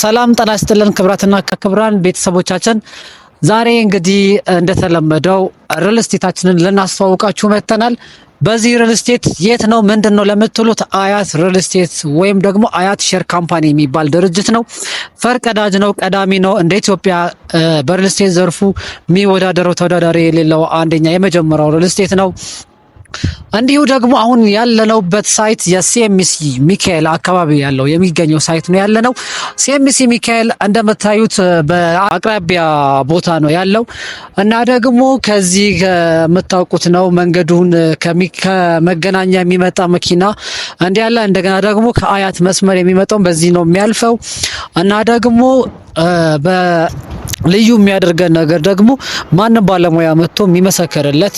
ሰላም ጤና ይስጥልን ክቡራትና ክቡራን ቤተሰቦቻችን፣ ዛሬ እንግዲህ እንደተለመደው ሪል ስቴታችንን ልናስተዋውቃችሁ መጥተናል። በዚህ ሪል ስቴት የት ነው ምንድን ነው ለምትሉት አያት ሪል ስቴት ወይም ደግሞ አያት share company የሚባል ድርጅት ነው። ፈርቀዳጅ ነው፣ ቀዳሚ ነው። እንደ ኢትዮጵያ በሪል ስቴት ዘርፉ የሚወዳደረው ተወዳዳሪ የሌለው አንደኛ የመጀመሪያው ሪል ስቴት ነው። እንዲሁ ደግሞ አሁን ያለነውበት site የሲኤምሲ ሚካኤል አካባቢ ያለው የሚገኘው site ነው ያለነው። ሲኤምሲ ሚካኤል እንደምታዩት በአቅራቢያ ቦታ ነው ያለው እና ደግሞ ከዚህ የምታውቁት ነው መንገዱን ከመገናኛ የሚመጣ መኪና እንዲህ ያለ፣ እንደገና ደግሞ ከአያት መስመር የሚመጣው በዚህ ነው የሚያልፈው። እና ደግሞ ልዩ የሚያደርገን ነገር ደግሞ ማንም ባለሙያ መጥቶ የሚመሰክርለት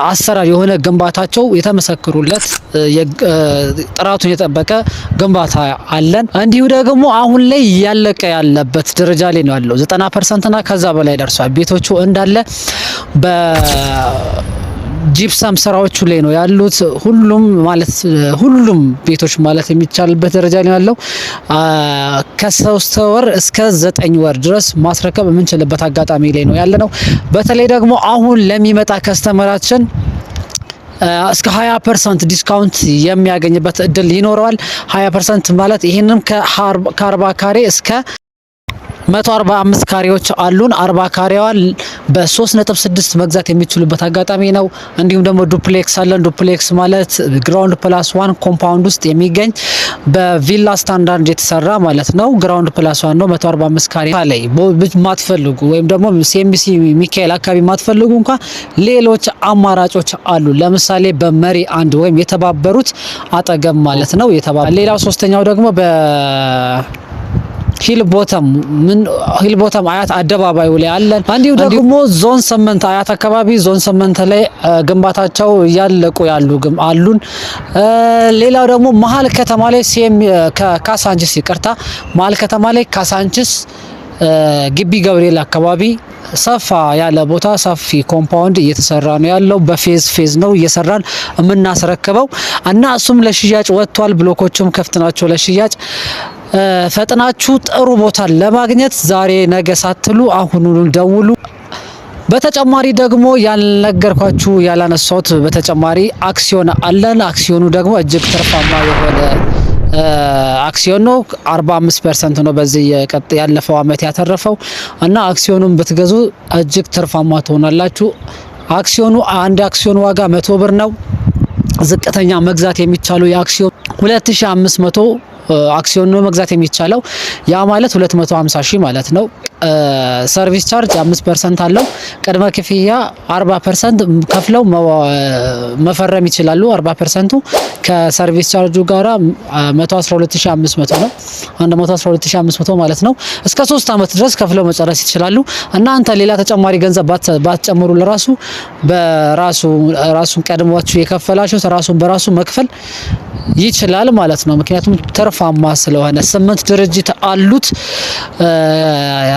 አሰራር የሆነ ግንባታቸው የተመሰክሩለት ጥራቱን የጠበቀ ግንባታ አለን። እንዲሁ ደግሞ አሁን ላይ እያለቀ ያለበት ደረጃ ላይ ነው ያለው። 90% እና ከዛ በላይ ደርሷል። ቤቶቹ እንዳለ በጂፕሰም ስራዎቹ ላይ ነው ያሉት። ሁሉም ማለት ሁሉም ቤቶች ማለት የሚቻልበት ደረጃ ላይ ያለው፣ ከ3 ወር እስከ 9 ወር ድረስ ማስረከብ የምንችልበት አጋጣሚ ላይ ነው ያለነው። በተለይ ደግሞ አሁን ለሚመጣ customer ኣችን እስከ 20% discount የሚያገኝበት እድል ይኖረዋል። 20% ማለት ይህንም ከ40 ካሬ እስከ 145 ካሬዎች አሉን። 40 ካሬዋን በ3.6 መግዛት የሚችሉበት አጋጣሚ ነው። እንዲሁም ደግሞ duplex አለን። Duplex ማለት ground plus one compound ውስጥ የሚገኝ በቪላ ስታንዳርድ የተሰራ ማለት ነው። Ground plus one ነው። 145 ካሬ ላይ ማትፈልጉ ወይም ደግሞ ሲኤምሲ ሚካኤል አካባቢ ማትፈልጉ እንኳ ሌሎች አማራጮች አሉ። ለምሳሌ በመሪ አንድ ወይም የተባበሩት አጠገብ ማለት ነው። ሌላው ሶስተኛው ደግሞ በ ሂል ቦተም፣ ምን ሂል ቦተም አያት አደባባዩ ላይ አለን። እንዲሁ ደግሞ ዞን 8 አያት አካባቢ ዞን 8 ላይ ግንባታቸው እያለቁ ያሉ አሉን። ሌላው ደግሞ መሀል ከተማ ላይ ሴም ከካሳንችስ፣ ይቅርታ፣ መሀል ከተማ ላይ ካሳንችስ ግቢ ገብርኤል አካባቢ ሰፋ ያለ ቦታ ሰፊ compound እየተሰራ ነው ያለው። በ phase phase ነው እየሰራን የምናስረክበው እና እሱም ለሽያጭ ወጥቷል። ብሎኮቹም ክፍት ናቸው ለሽያጭ። ፈጥናችሁ ጥሩ ቦታ ለማግኘት ዛሬ ነገ ሳትሉ አሁኑኑ ደውሉ። በተጨማሪ ደግሞ ያልነገርኳችሁ ያላነሳሁት በተጨማሪ አክሲዮን አለን። አክሲዮኑ ደግሞ እጅግ ትርፋማ የሆነ አክሲዮን ነው። 45% ነው በዚህ ያለፈው አመት ያተረፈው እና አክሲዮኑን ብትገዙ እጅግ ትርፋማ ትሆናላችሁ። አክሲዮኑ አንድ አክሲዮን ዋጋ 100 ብር ነው። ዝቅተኛ መግዛት የሚቻለው የአክሲዮን 2500 አክሲዮን ነው መግዛት የሚቻለው። ያ ማለት 250 ሺህ ማለት ነው። Service charge 5% አለው። ቅድመ ክፍያ 40% ከፍለው መፈረም ይችላሉ። 40%ቱ ከ service charge ኡ ጋራ 112500 ነው። 112500 ማለት ነው። እስከ 3 አመት ድረስ ከፍለው መጨረስ ይችላሉ። እናንተ ሌላ ተጨማሪ ገንዘብ ባትጨምሩ ለራሱ በራሱ ራሱን ቀድሟችሁ የከፈላችሁት ራሱን በራሱ መክፈል ይችላል ማለት ነው። ምክንያቱም ትርፋማ ስለሆነ። ስምንት ድርጅት አሉት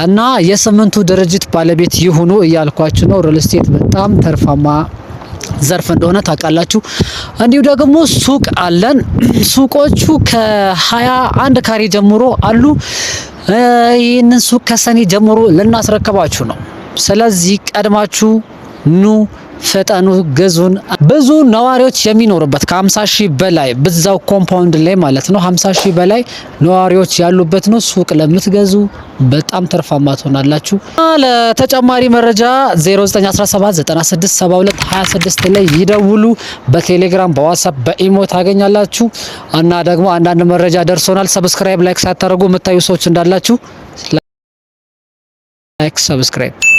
እና የስምንቱ ድርጅት ባለቤት ይሁኑ እያልኳችሁ ነው። ሪል ስቴት በጣም ትርፋማ ዘርፍ እንደሆነ ታውቃላችሁ። እንዲሁ ደግሞ ሱቅ አለን። ሱቆቹ ከ21 ካሬ ጀምሮ አሉ። ይህንን ሱቅ ከሰኔ ጀምሮ ልናስረክባችሁ ነው። ስለዚህ ቀድማችሁ ኑ፣ ፍጠኑ፣ ግዙን። ብዙ ነዋሪዎች የሚኖሩበት ከ50 ሺህ በላይ በዛው compound ላይ ማለት ነው፣ 50 ሺህ በላይ ነዋሪዎች ያሉበት ነው። ሱቅ ለምትገዙ በጣም ትርፋማ ትሆናላችሁ። ለተጨማሪ መረጃ 0917 96 72 26 ላይ ይደውሉ። በቴሌግራም፣ በዋትስአፕ፣ በኢሞ ታገኛላችሁ። እና ደግሞ አንዳንድ መረጃ ደርሶናል። Subscribe፣ like ሳታደርጉ የምታዩ ሰዎች እንዳላችሁ like፣ subscribe።